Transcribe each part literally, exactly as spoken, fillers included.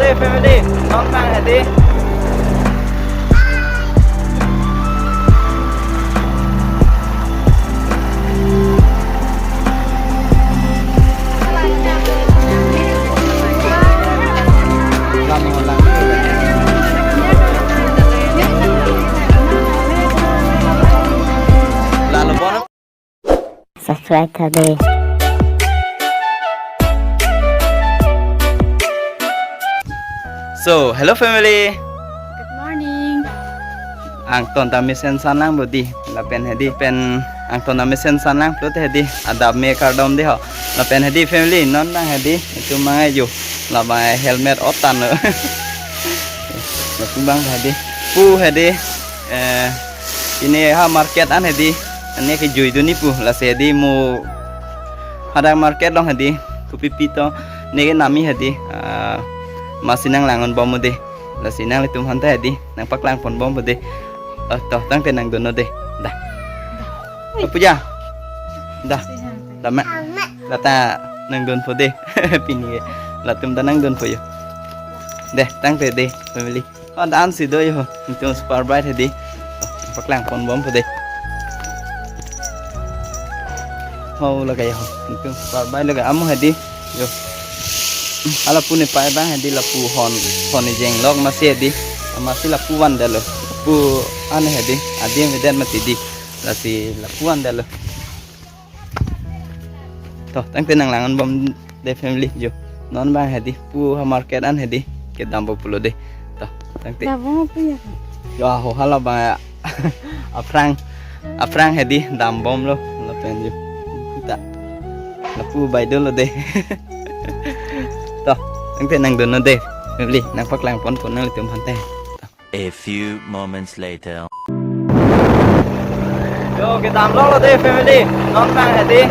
Hey family, non bang hedi. Lalu bono. Subscribe tha dei. So, hello family. Good morning. Angton ta mesen sanang bodi. Lapen hedi pen angton ta mesen sanang plot hedi. Adap me kardom dei ho. Lapen hedi family non bang hedi. Itum mangai ju. Labang helmet otan lo. Latum bang hedi. Pu hedi. Eh, ini ha market an hedi. Ini kejui dun ni pu. Lasi hedi mo hadak market along hedi. Kopi pi to. Neke nami hedi. Ah, masi nanglang-un bom mo dei. Lasi nanglitum aphan ta hedi. Nangpaklang pon bom mo dei. Oh, to, tangte nangdun non dei. Dah. Puja. Dah. Dah, Mek. Lata nangdunpo dei. Pini ke. Latum ta nangdunpo jo. Dei, tangte dei, family. Oh, dan si do jo. Itum super bright hedi. Oh, paklang pon bompo dei. Oh, lake jo. Itum super bright lake amo hedi. Jo. Hala pu ne pai bang hedi lapu hon, hon ni jenglok masi hedi. Masi lapu van detlo. Pu an hedi. Adim vedet mati dei. Lasi lapu van detlo. To, tangte nanglang-un bom dei family jo. Non bang hedi pu ha market an hedi kedampo pulo dei. To, tangte. Dah bom pu ya. Jo, ho hala bang ya. Aphrang, aphrang hedi dam bomlo lapen jo. Kita. Lapu bai dolo dei. To, tangte nangdun non dei. Family, nangpaklang pon pon nanglitum aphan te. A few moments later. Jo, kedam longlo dei family. Non bang hedi.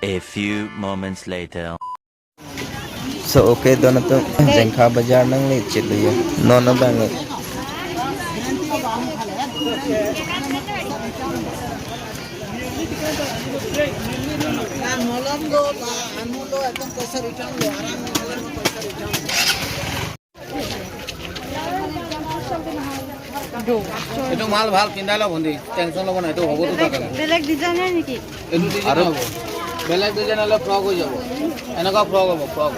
A few moments later. So, okay, don atum, Jengkha Bazar nangle chit lo jo. Non abang le. এইটো মাল ভাল, পিন্ধাই লওক ভণ্টি, টেনশ্যন ল'ব নাই, এইটো হ'বতো তাকে। বেলেগ ডিজাইন হয় নেকি? এইটো ডিজাইন আৰু হ'ব, বেলেগ ডিজাইন হ'লে ফ্ৰক হৈ যাব, এনেকুৱা ফ্ৰক হ'ব, ফ্ৰক।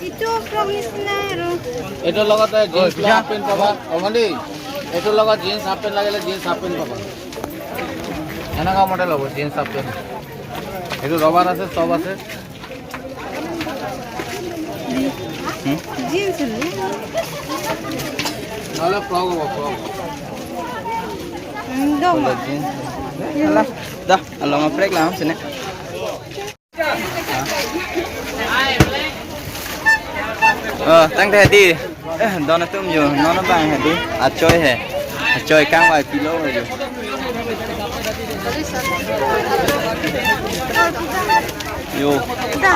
এইটো ফ্ৰক নিচিনাই আৰু। এইটোৰ লগতে জিন্স হাফ পেণ্ট পাবা, অ ভণ্টি, এইটোৰ লগত জিন্স হাফ পেণ্ট লাগিলে জিন্স হাফ পেণ্ট পাবা। এনেকুৱা মডেল হ'ব জিন্স হাফ পেণ্ট। এইটো ৰবাৰ আছে, চব আছে। জিন্স। নহ'লে ফ্ৰক হ'ব, frock. Dah, along aprek lang sini. Oh, tangte hedi. Eh, don atum jo, non abang hedi. Achoi he. Achoi kangvai pilo jo. Yo.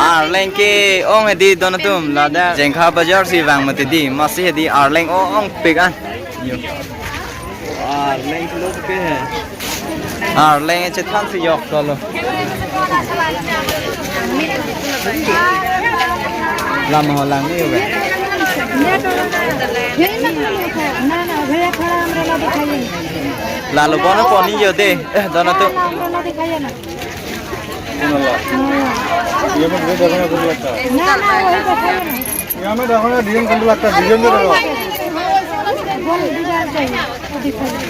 Arleng ke-ong hedi don atum, ladak Jengkha Bazar si vang mati di. Masi hedi arleng ongpik an. Yo. Arleng lo ke he. Arleng chethan si yok kolo. Lam ho lang ni yo be. Lalo bono poni yo de. Eh, don atum. ये में देखो ना, कुछ लगता है। यहाँ में देखो ना, डिजाइन कौन लगता है, डिजाइन में देखो।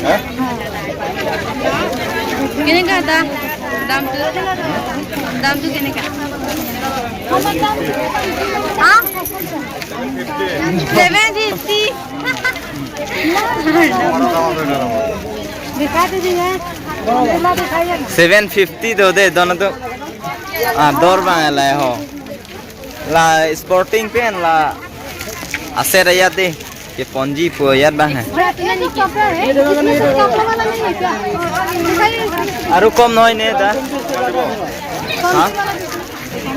हैं? কেনেকা দাম? দামটো, দামটো কেনেকা? হা? Seven fifty. दिखा दीजिए। Seven fifty do de, don atum. Ah, dor bang la ho. La sporting pen la aser ayat de. Keponji pu ayat bang hai. Aru kom noi ne da? Ha?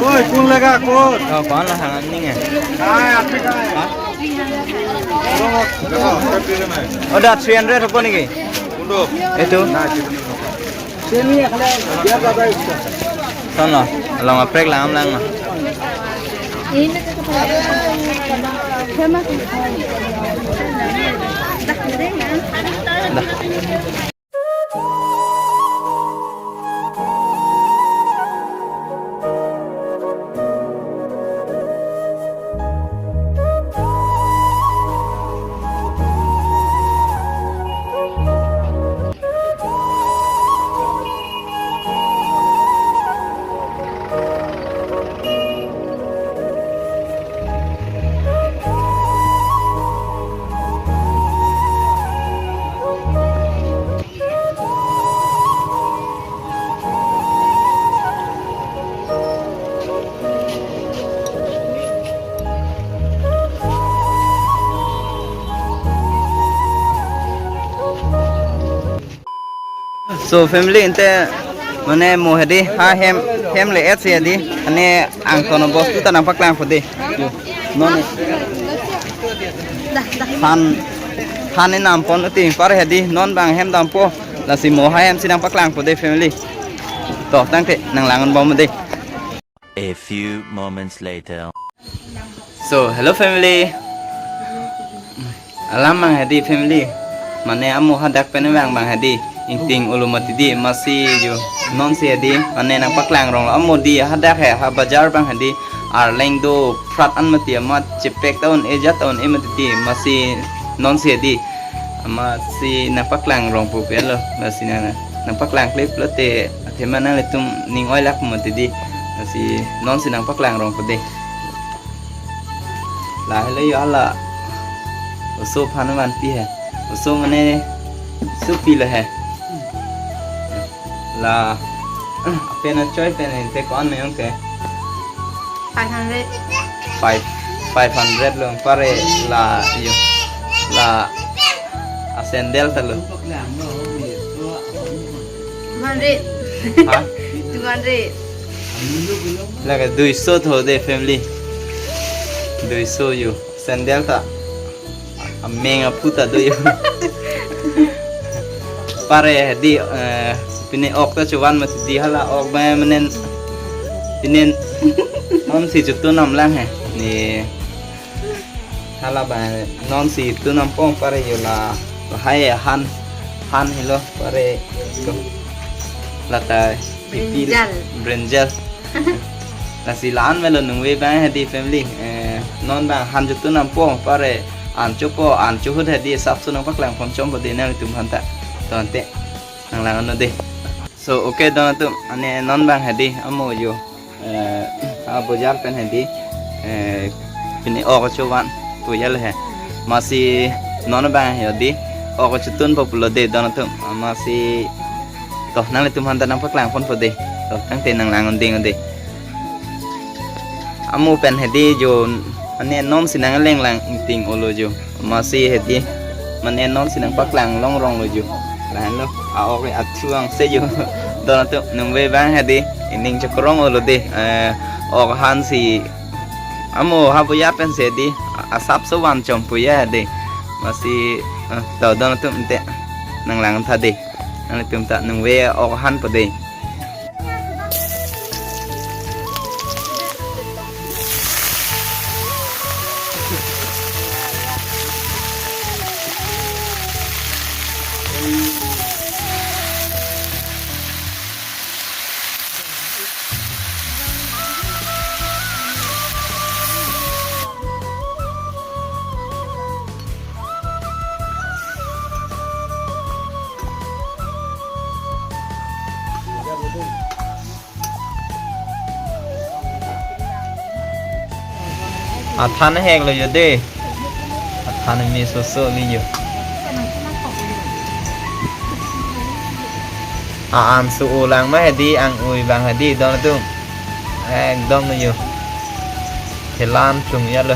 कोई कौन लेगा, कौन? Oh, कौन la hang ning hai? हाँ, आप भी कहाँ है? Ha? देखो, सब चीज़ें में। Oh, da three hundred hobo niki? Undo। Etu? ना, चीज़ें में। Son lo, along aprek lang lang lo. Da. So family, ante mane mo hedi ha hem, hem le-et si hedi, ane angtono bostu ta nangpaklangpo de. Yo, non ne. Han, han ne nampon uti pare hedi, non bang hem dampo, lasi mo ha hem si nangpaklangpo de family. To, tangte nanglang-un bom de. A few moments later. So, hello family. Alam mang hedi family. Mane amo hadak pen vang bang hedi. Ingting ulu mati di, masi yo. Non si hedi, mane nangpaklang rong amo di hadak he, ha bazar bang hedi. Arleng do prat an mati, amat chepek ta un-e, jat ta un-e mati di, masi non si hedi. Amatsi nangpaklang rongpo pelo, lasi nang, nangpaklang klip lote, athema nanglitum ning oilak mati di, lasi non si nangpaklang rongpo de. La helo yo hala, oso phan vanpi he, oso mane supi lo he. La, apen achoi pen ante ko-an me ong ke? Five hundred. Five, five hundred lo, pare la yo. La, a sandal ta lo. Two hundred. Ha? Two hundred. Lake dui so tho de family. Dui so yo. Sandal ta. Ameng aphu ta do yo. Pare di, eh, pine ok ta chuvan mati di hala ok ba menen pine non si chutu nam lang he. Ni hala ba non si tu nam pong pare yo la. Lahai han, han helo pare to. Lata pipi, brinjal. Brinjal. Lasi la-an melo nungve abang hedi family. Eh, non abang han jutun nangpo pare an chopo an chohut hedi asapso nangpaklang pon chompo dei nanglitum aphanta. To ante nanglang-un-o dei. So, okay, don atum, ane non abang hedi amo jo, eh, a bojar pen hedi, eh, pini ok chovan puya le he. Amatsi non abang hedi ok chotunpo pulo dei don atum. Amatsi to nanglitum aphanta nangpaklang ponpo dei. To tangte nanglang-un-ding dei. Amo pen hedi jo, ane non si nanglenglang ingting olo jo. Amatsi hedi mane non si nangpaklang longrong lo jo. Lahenlo, a-ok athu angse jo. Don atum nungve abang hedi ining chokrong olo dei. Eh, ok han si amo ha bojar pensi hedi a-, asapso van chom puya hedi. Amatsi, eh, to don atum ante nanglang tha dei. Nanglitum ta nungve ok hanpo dei. Athan hek lo jo dei. Athan me soso li jo. A-an su ulang ma hedi, ang-ui abang hedi don atum. Ekdom lo jo. Thelan plung ya lo.